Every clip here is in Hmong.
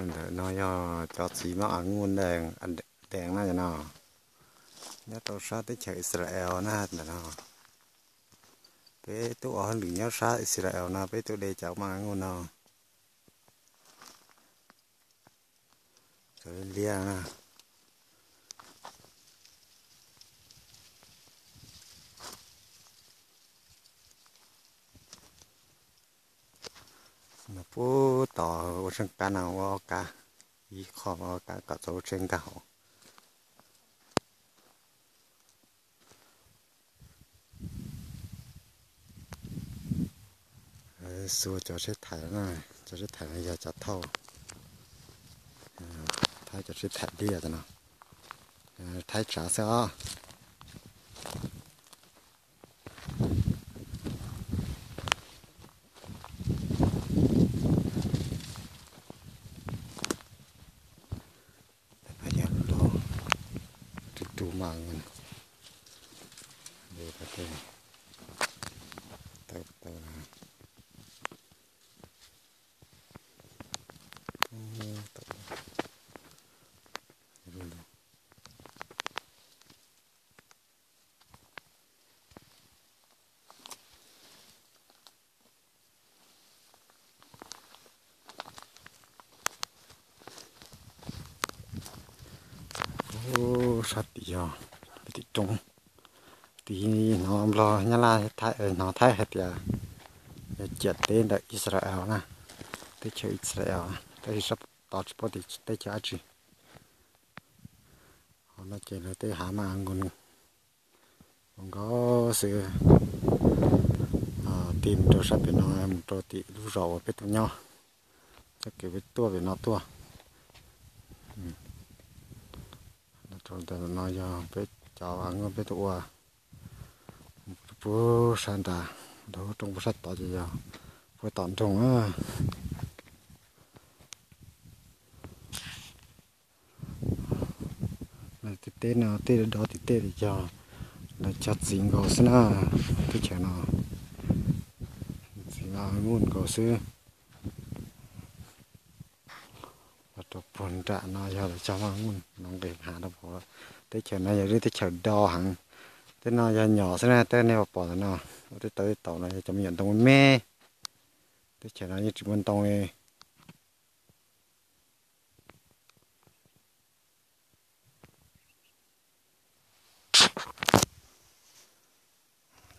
Ntawm no yog cov txiv mab a nguj dees na yom no, nyob rau sab teb chaws Israel na ntawm no. Peb tuaj ua hauj lwm nyob sab Israel no peb tuaj de cov mab a nguj no. Cov liab na. Puag tom ua tsheej kab no ua ob kab, ib qho ua ob kab kom txog lub tsheb nkag hauv. Xua cov tsheb thaiv, cov tsheb thaiv no yog cov thauj, thaiv cov tsheb thaiv liaj no, thaiv tsav xwb os. Yog lub, tus tus mas, tau tau. Sab tim yog tim roob, tim hnov Nplog Nyab Laj, hnov Thaib hais tias yog ciam teb ntawm Israel na, teb chaws Israel, tab sis sab tod tsis paub tias teb chaws dab tsi. Hauv no ces lawv tej hav mas nkaus nkaus xwb, tim mus rau sab pem no mus rau tim lub zos uas peb tuaj nyob, txoj kev peb tuaj pem no tuaj. Rau ntawm no yog peb cov hav nkuaj peb tuaj ua puag sab nrad, rau puag sab tod ces yog puag tom nroog na. Lawv tej teb no tej do tim tej yog lawv cog txiv nkaus xwb na, teb chaws no txiv nkaus xwb. Los rau puag nram no yog lawv cog maj muj no nqis hav rau puag. Teb chaws no yog lub teb chaws do heev. Tej no yog nyom xwb na, tej nej pom ntawm no, ua tej tau tej taum no yog cov me nyuam ntoo me me. Teb chaws no yeej tsis muaj ntoo li.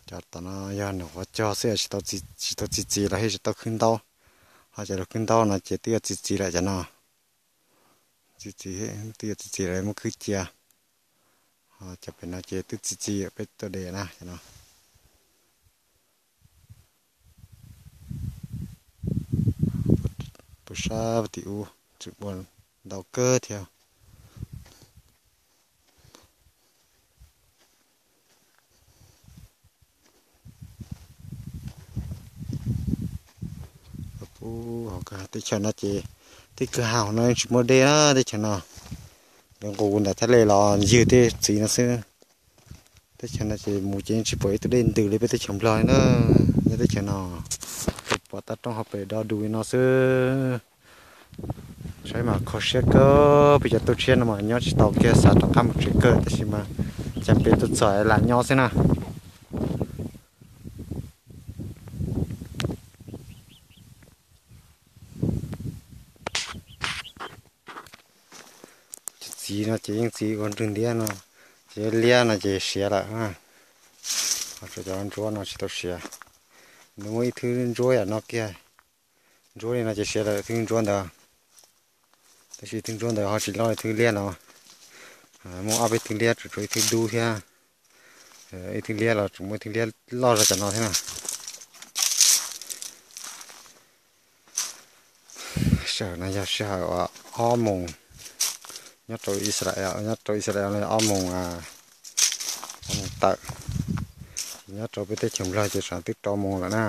Cov tom no yog nyuam qhuav cog xwb, tsis tau txi txiv los yog tsis tau khwb ntaub. Ho cov khwb ntaub no ces twb yuav txi txiv lawm cov no. Txi txiv, twb yuav txi txiv lawm muab khwb cia. Ho cov pem no ces twb txi txiv lawm peb tuaj de na cov no. Puag sab tim ub tseem muaj ntau kawg thiab. Teb chaws no ces tej kwj ha no yeej tsis muaj dej na, teb chaws no. Lawv nqus ntawm thaj le los ywg tej txiv no xwb. Teb chaws no ces mus ces yeej tsis pom ib tug dej ntws li peb teb chaws Nplog li na. Nyob teb chaws no, pom toj roob hauv pes do du li no xwb. Saib mas kho siab kawg, peb cov tuaj tshiab no mas nyob tsis tau kiag, xav rov qab mus tsev kawg, tab sis mas cas peb tuaj txog lam nyob xwb na. Cov txiv no ces yeej txiv ua nrwg ntiab no, ces liab no ces siav lawm. Ho cov ntsuab no tsis tau siav. Nws muaj ib thwb ntsuab yam no kiag, ntsuab li no ces siav lawm thwb ntsuab ntawd. Tab sis thwb ntsuab ntawd ho tsis loj li thwb liab no. Muaj ob peb thwb liab, tsuas tshuav ib thwb dub thiab. Ib thwb liab los tseem muaj ib thwb liab loj zog cov no thiab na. Sij hawm no yog sij hawm ob moos nyob rau Israel, nyob rau Israel no yog ob moos, ob moos tawm. Ces nyob rau peb teb chaws Nplog ces tsam twb rau moos lawm na,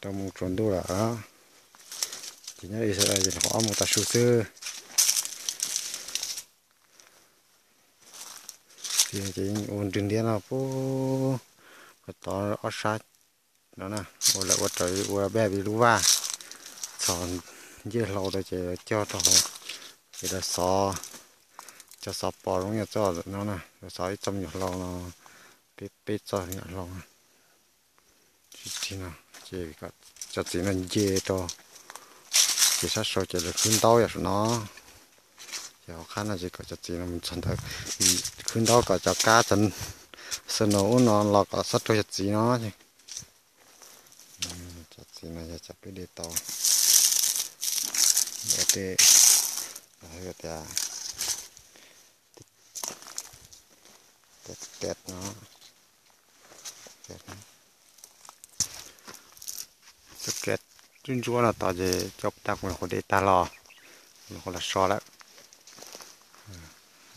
rau moos tsaus ntuj lawm. Ces nyob Israel ces ob moos tav su xwb. Ces ua nrwg ntiab no puag tod ob sab no na, ua lawm ua raws ua peb lub vaj, txhos Ncej hlau rau ces cog rau hauv, ces lawv xov, cov xov pos zoo yam txoj no na, lawv xov ib txoj me nyuam hlau no, peb peb txoj me nyuam hlau sib tsig no, ces cov txiv no nce rau, ces sab saud ces lawv khwb ntaub yam saum no, ces hauv qab no ces kom cov txiv no mus txog ntawd, khwb ntaub kom cov kab cov snow ub no los kom txhob raug cov txiv no. Cov txiv no yog cov peb de tau, de, tias, tet no, txoj kev ntsuab ntsuab no tod ces coj tag kuv nyuam qhuav de tag los, nyuam qhuav los so lawm.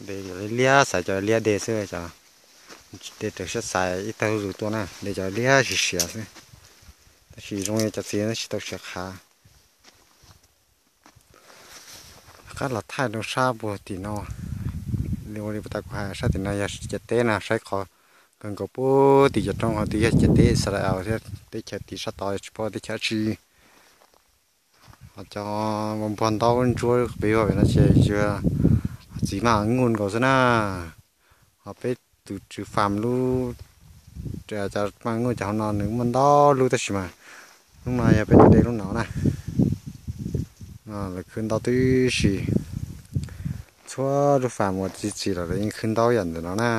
De cov liab liab, xaiv cov liab de xwb, cov de raws siab xaiv ib tag zuj zus tuaj na, de cov liab siav siav xwb. Tab sis zoo li cov txiv no tsis tau siav qhav. Rov qab los thaij rau sab puag tim no, li ua li puag ta kuv hais sab tim no yog ciam teb na, saib qhov kawg nkaus puag tim cov roob qhov twg yog ciam teb Israel thiab, teb chaws tim sab tod tsis paub teb chaws tsi. Ho cov npog ntaub ntsuab pem ua pem no ces yog txiv maj nyuj nkaus xwb na. Ho peb tus tswv fam lub, cov maj nyuj cov hauv no nws muaj ntau lub tab sis mas lub no yog peb tuaj de lub no na. Lawv khwb ntaub tib si, txhua lub fam uas txi txiv los lawv yeej khwb ntaub yam ntawm no na.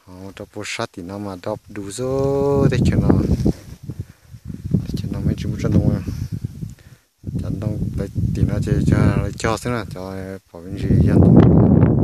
Ho rau puag sab tim no mas dog du xwb, teb chaws no, teb chaws no mas tsis muaj tsob ntoo, cov ntoo tim no ces lawv cog xwb na, cov pom me ntsis yog ntoo.